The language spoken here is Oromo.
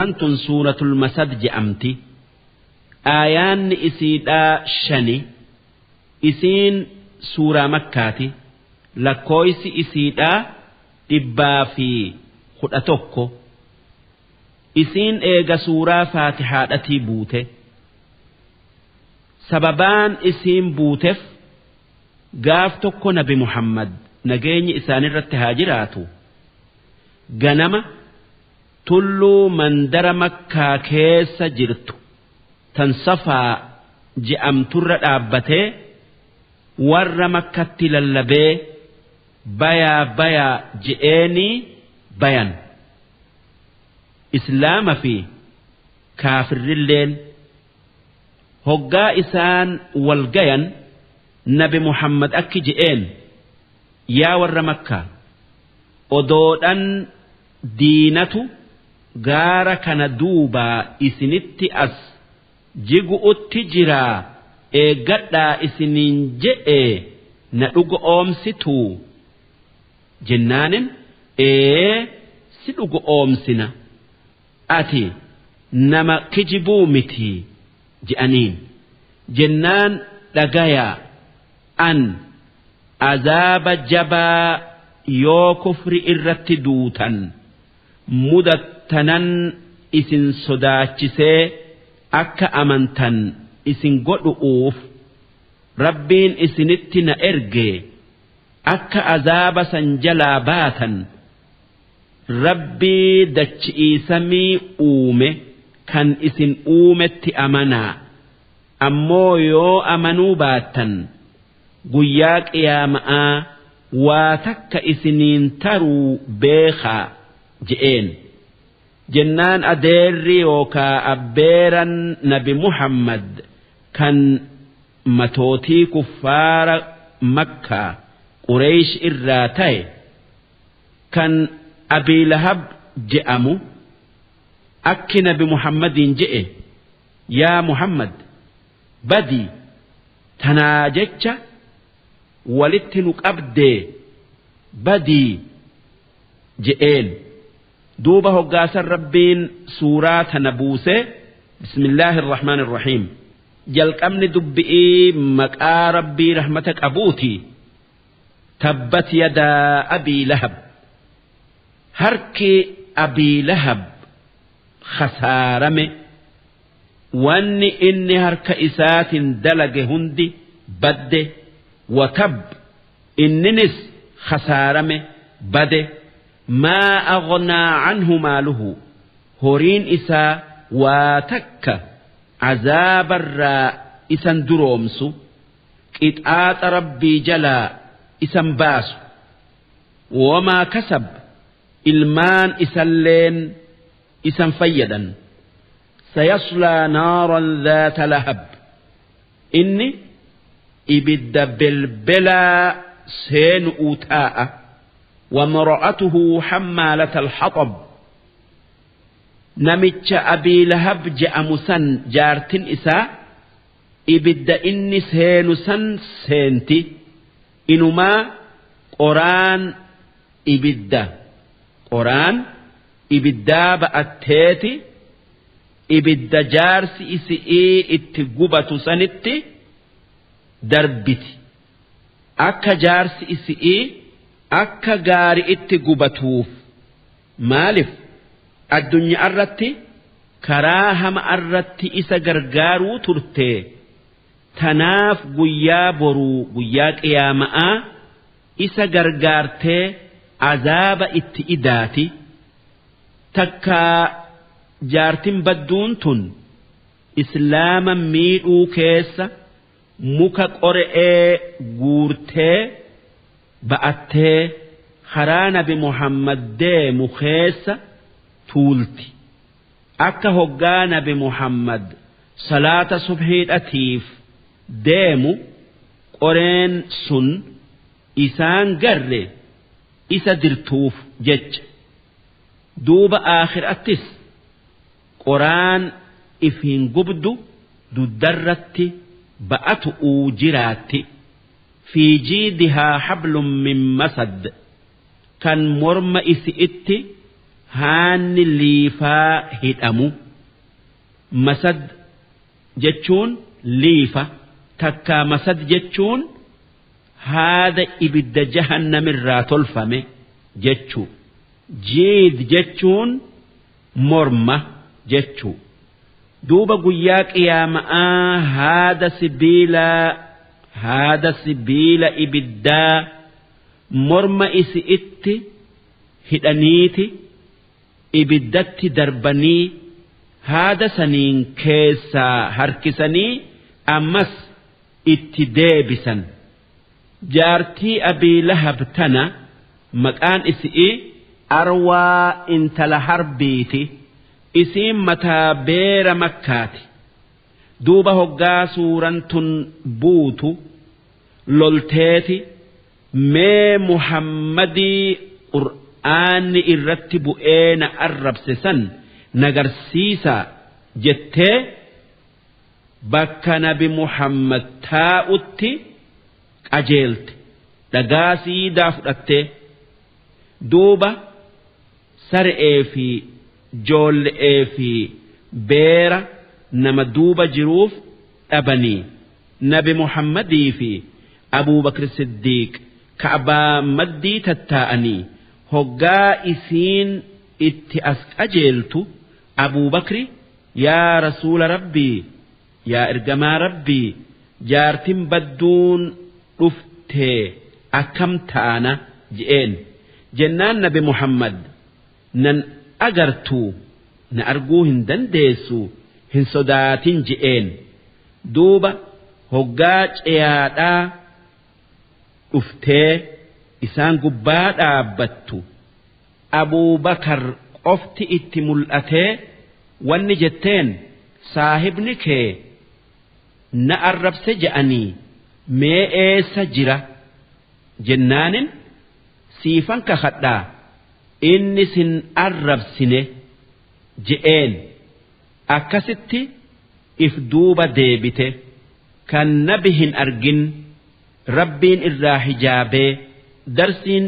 Antun suuratul masad je'amti. Aayaanni isiidhaa 5. Isiin suuraa makkaati. Lakkooysi isiidhaa 111. Isiin eega suuraa faatihaadhatii buute. Sababaan isiin buutef gaaf tokko nabi Muhammad nageenyi isaanirratti haa jiraatu ganama tulluu mandara makkaa keessa jirtu tan safaa je'amturra dhaabbatee warra makkatti lallabee bayaa bayaa je'eenii bayan. Islaama fi kaafirrilleen hoggaa isaan wal gayan nabi Muhammad akki je'een, yaa warra makkaa, odoodhan diinatu gaara kana duubaa isinitti as jigu'utti jiraa eeggadhaa isiniin je'e na dhuga oomsituu? Jennaanin ee si dhuga oomsina, ati nama kijibuu miti je'aniin. Jennaan dhagayaa, an azaaba jabaa yoo kufri irratti duutan mudattanan isin sodaachisee akka amantan isin godhu'uuf Rabbiin isinitti na ergee akka azaaba san jalaa baatan Rabbii dachi'ii samii uume kan isin uumetti amanaa. Ammoo yoo amanuu baattan guyyaa qiyaama'aa waa takka isiniin taruu beekhaa je'een. Jennaan adeerri yookaa abbeeran nabi Muhammad kan matootii kuffaara makkaa Qureeysh irraa taye kan Abii Lahab je'amu akki nabi Muhammadiin je'e, yaa Muhammad badii tanaa jecha walitti nu qabdee badii je'een. Duuba hoggaasan Rabbiin suuraa tana buusee. Bismillaahi irrahmaani irrahiim. Jalqabni dubbi'ii maqaa Rabbii rahmata qabuuti. Tabbat yadaa Abii Lahab. Harki Abii Lahab khasaarame, wanni inni harka isaatin dalage hundi badde. Watab, inninis khasaarame bade. Maa aghnaa anhu maaluhu, horiin isaa waa takka azaabarraa isan duroomsu, qixaaxa Rabbii jalaa isan baasu. Wamaa kasab, ilmaan isalleen isan fayyadan. Sayaslaa naaran dhaata lahab, inni ibidda belbelaa seenu'uu taa'a. Wamra'atuhu hammaalata alhaxab, namicha Abii Lahab je'amu san jaartin isaa ibidda inni seenu san seenti. Inumaa qoraan ibidda qoraan ibiddaa ba'atteeti ibidda jaarsi isi'ii itti gubatu sanitti darbiti, akka jaarsi isi'ii akka gaari'itti gubatuuf. Maalif? Addunya'arratti karaa hama'arratti isa gargaaruu turtee, tanaaf guyyaa boruu guyyaa qiyaama'aa isa gargaartee azaaba itti idaati. Takkaa jaartin badduun tun islaama miidhuu keessa muka qore'ee guurtee ba'attee karaa nabi Muhammad deemu keessa tuulti, akka hoggaa nabi Muhammad salaata subhiidhatiif deemu qoreen sun isaan garre isa dirtuuf jecha. Duuba aakhirattis qoraan ifiin gubdu duddarratti ba'atu'uu jiraatti. Fi jiidihaa hablum min masad, kan morma isi'itti Haanni liifaa hidhamu. Masad jechuun liifa, takkaa masad jechuun haada ibidda jahannamirraa tolfame jechuu. Jiid jechuun morma jechuu. Duuba guyyaa qiyaama'aa haada sibiilaa, haada sibiila ibiddaa morma isi'itti hidhaniiti ibiddatti darbanii, haada saniin keessaa harkisanii ammas itti deebisan. Jaartii Abii Lahab tana maqaan isi'ii Arwaa intala Harbiiti. Isiin mataa beera Makkaati. Duuba hoggaa suuran tun buutu lolteeti, mee Muhammadii qur'aanni irratti bu'ee na arrabse san na garsiisaa jettee bakka nabi Muhammad taa'utti qajeelte, dhagaa siidaa fudhattee. Duuba sare'ee fi joolle'ee fi beera nama duuba jiruuf dhabanii, nabi Muhammadii fi Abuubakr Siddiiq ka'baa maddii tattaa'anii, hoggaa isiin itti as qajeeltu Abuubakri, yaa rasuula Rabbii, yaa ergamaa Rabbii, jaartin badduun dhuftee akkam taana je'een. Jennaan nabi Muhammad, nan agartuu, na arguu hin dandeessu, hin sodaatin je'een. Duuba hoggaa ceyaadhaa dhuftee isaan gubbaa dhaabbattu, Abuubakar qofti itti mul'atee wanni jetteen, saahibni kee na arrabse je'anii, mee eessa jira jennaanin, siifan kakadhaa inni sin arrabsine je'een. Akkasitti if duuba deebite, kan nabi hin argin, Rabbiin irraa hijaabee. Darsiin.